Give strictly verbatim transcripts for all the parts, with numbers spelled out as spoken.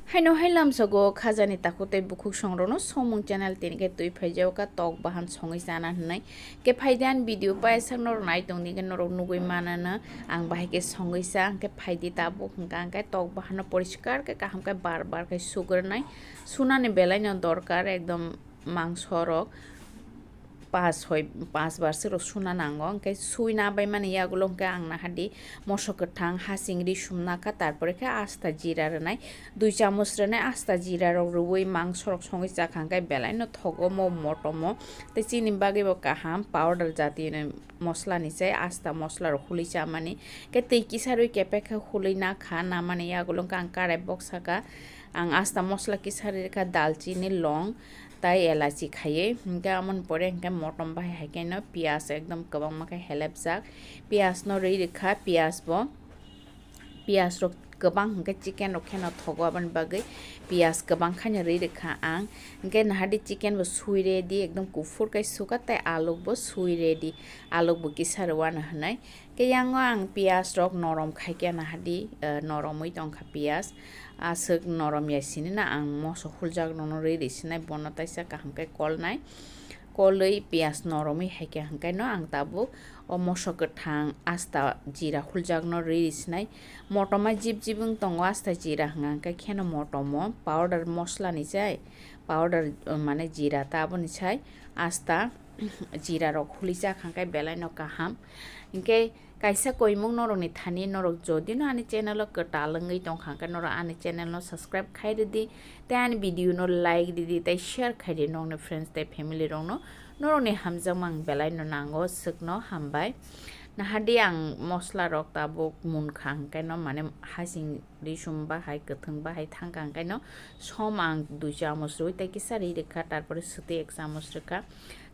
Haino hai lamsogo khajani takhuk tei bukhuk songrokno Somung channel tini khe twi phaijago kha tok bahan songwi chana hwnwi. Khe phaidi ani video paisakno norok nai tongdi khe norok nugwi manano ang bahai khe songwi cha, hwnkhe phaidi tabuk hwnkha hwnkhe tok bahanno poriskar khe kaham khe bar bar khe sugrwnai. Sunani belaino dorkar ekdom mangsorok. Pas hoi, pas bar se rok suna nango, hwnkhe sui na bai mani yagulo hwnkhe ang nahadi moso kwthang hasing ri sumna kha, tarpore khe asta jira rwnai dui chamuch rwnai, asta jira rok rwui mangso rok songwi chakha hwnkhe belai no thogo mo motomo tei chini bagwi bo kaham powder jati ni mosla ni chai asta mosla rok hului chamani khe twi kisa rwi kepek khe hului nakha namani yagulo hwnkhe ang karai bok saka ang asta mosla kisa rwi kha dalchini long tai elachi khaiwi, hwnkhe amoni pore hwnkhe motom bahai hai khe no piyaj ekdom kwbangma khe helepjak, piyaj no rwi rwkha, piyaj bo, piyaj rok kwbang hwnkhe chicken rok kheno thogo, aboni bagwi piyaj kwbang khaino rwi rwkha ang, hwnkhe nahadi chicken bo sui ready ekdom kuphur khe sukha tei aluk bo sui ready, aluk bo kisa rwano hwnwi. Khe yango ang piyaj rok norom khai khe nahadi, eh, noromwi tongkha piyaj. Aswk norom ya sini na ang moso huljak rokno rwi rwi sinai bono taisa kaham khe kolnai. Kolwi piyaj noromwi hai khe hwnkhe no ang tabuk o moso kwthang asta jira huljak no rwi rwi sinai. Motoma jib jib wng tongo asta jira hwnka hwnkhe kheno motomo powder mosla ni chai powder, eh, mane jira ta aboni sai asta jira rok huli chakha hwnkhe belai no kaham. Hwnkhe kaisa koimung norokni thani norok jodi no ani channel o kwtal wngwi tongkha hwnkhe norok ani channel no subscribe khai rwdi tei ani video no like rwdi tei share khai di nokni friends tei family rokno norokni hamjakmang belai no nango swkno hambai. Nahadi ang mosla rok tabuk munkha hwnkhe no mane hasing risum bahai kwthwng bahai thangkha hwnkhe no som ang dui chamuch rwi tei kisa ri rwkha tarpore swtwi ek chamuch rwkha.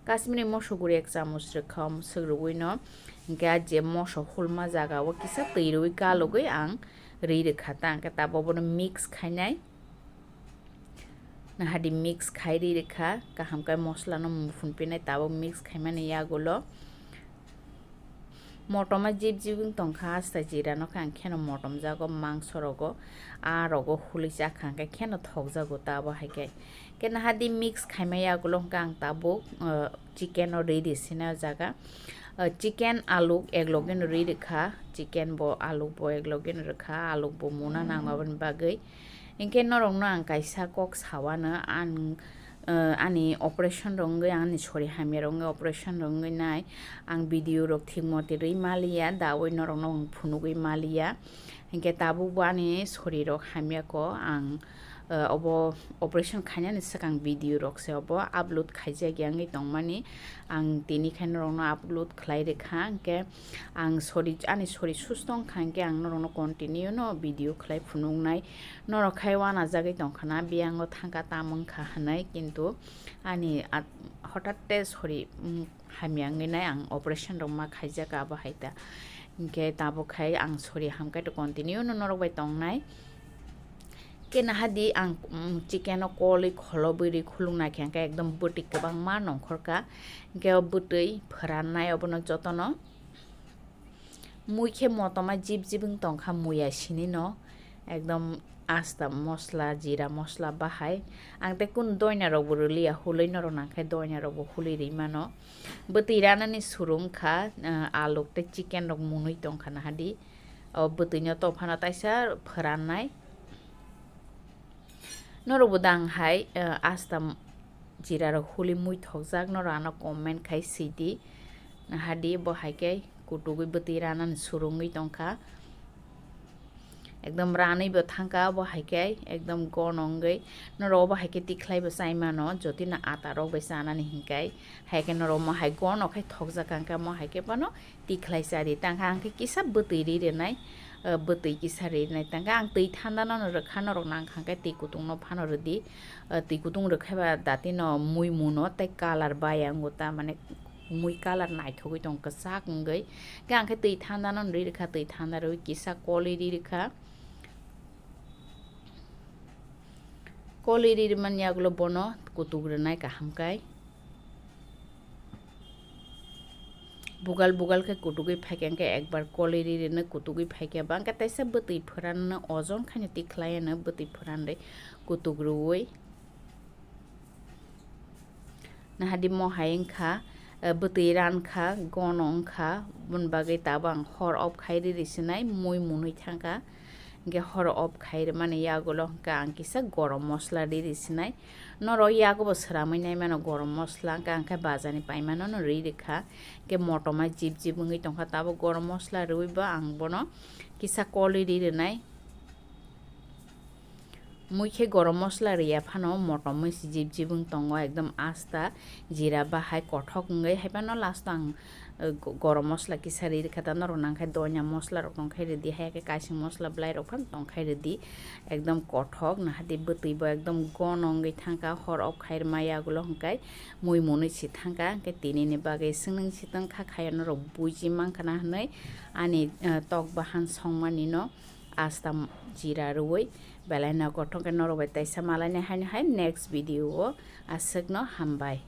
Kashmiri moso guri ek chamuch rwkha, swk rwui no. Hwnkhe a je moso hulma jaga o kisa twi rwui kalugwi ang rwi rwkha ta, hwnkhe tabuk bono mix khainai. Nahadi mix khai rwi rwkha, kaham khe mosla no muphun pinai tabuk mix khaimani yagulo. Motoma jib jib wng tongkha, asta jira no khe ang kheno motom jago, mangso rogo, a rogo huli chakha hwnkhe kheno thokjago ta abo hai khe. Khe nahadi mix khaima yagulo hwnkhe ang tabuk, uh, chicken o rwi rwi sina o jaga. Uh, chicken aluk ek loge no rwi rwkha, chicken bo aluk bo ek loge no rwkha, aluk bo muna nango aboni bagwi. Hinkhe norokno ang kaisa kok sawano, ang, uh, ani operation rok wngwi, ani sori hamya rok wngwi operation rok wngwi nai, ang video rok thik mote rwi maliya, dawi norokno ang phunugwi maliya. Hinkhe tabuk bo ani sori rok hamya ko, ang, uh, obo operation khainani swkang video rok se obo upload khaijak ya wngwi tongmani, ang tini khe norokno upload khlai rwkha. Hinkhe ang sori, ani sori susto wngkha hinkhe ang norokno continue no video khlai phunuknai. Norok khai uanajagwi tongkhana, biyango thangkha, tamo wngkha hwnwi, kintu ani at-, hotate sori, mm, hamya wngwi nai, ang operation rok ma khaijak abo hai ta. Hinkhe tabuk khai ang sori hamkhe to continue no norok bai tongnai. Khe nahadi ang, mm, chicken o kolwi kholobwi rwi khulukna khe hinkhe ekdom bwtwi kwbangma nongkhorkha. Hinkhe o bwtwi phrannai obono jotono. Mui khe motoma jib jib wng tongkha, muya sini no ekdom asta mosla, jira mosla bahai. Ang tei kunu doina rok bo rwliya, hulwi norok nangkhe doina rok bo hulwi rwi mano. Bwtwi ranani suru wngkha, ah, aluk tei chicken rok munwi tongkha nahadi. O bwtwi no tophano taisa phrannai. Norok bo dang hai, eh, asta m-, jira rok huli mui thokjak, norok ano comment khai sidi. Hadi bo hai khe kutugwi bwtwi ranani surungwi tongkha. Ekdom ranwi bo thangkha bo hai khe, ekdom gono wngwi. Norok bo hai khe tikhlai bo chai mano, jotino ata rok bai chanani hinkai. Hai khe norok mo hai gono khai thokjak kha, mo hai khe bono tikhlai cha di. Tangkha ang khe kisa bwtwi ri rwnai, eh, bwtwi kisa ri rwnai. Tangkha ang twi thanda no rwkha, norok nang kha khe twi kutung no phano rwdi. Eh, twi kutung rwkha ba dati no mui muno tei colour bai ang ta mane mui colour naithogwi tong kwchak wngwi. Khe ang khe twi thanda no ri rwkha, twi thanda rwi kisa koli ri rwkha. Koli ri rwmani yagulo bono kutuk rwnai kaham kai. Bugal bugal khe kutugwi phaikha, hwnkhe ekbar koli ri rino kutugwi phaikha ba, hwnkhe teisa bwtwi phwranno ojon khaino tikhlaiano bwtwi phwranrwi kutuk rwui. Nahadi mohai wngkha, eh, bwtwi rankha, gono wngkha, boni bagwi tabuk ang hor off khai riri sinai, mui munui thangkha. Hwnkhe hor off khai rwmani yagulo hwnkhe ang kisa gorom mosla riri sinai. Norok yago bo swramwi naimano gorom mosla, hwnkhe ang khe bazar ni paimano no ri rikha. Hwnkhe motoma jip jip wngwi tongkha, tabuk gorom mosla rwui bo ang bono kisa koli ri rwnai. Mui khe gorom mosla riya phano motom mui se jip jip wng tongo, ekdom asta jira bahai kothok wngwi. Haiphano last o ang, eh, go-, gorom mosla kisa ri rikha, da norok nang khe donya mosla rok tong khe ridi, haiya khe kaising mosla bwlai rok phano tong khe ridi, ekdom kothok. Nahadi bwtwi bo ekdom gono wngwi thangkha, hor off khai rwma yagulo hwnkhe mui munui se thangkha, hwnkhe tini ni bagwi swngnwng sitwng kha khayo norok buji mankha na hwnwi ani, eh, tok bahan songmani no. Asta jira rwui belai no kothok khe norok bai taisa malaini haino hai next video o aswkno hambai.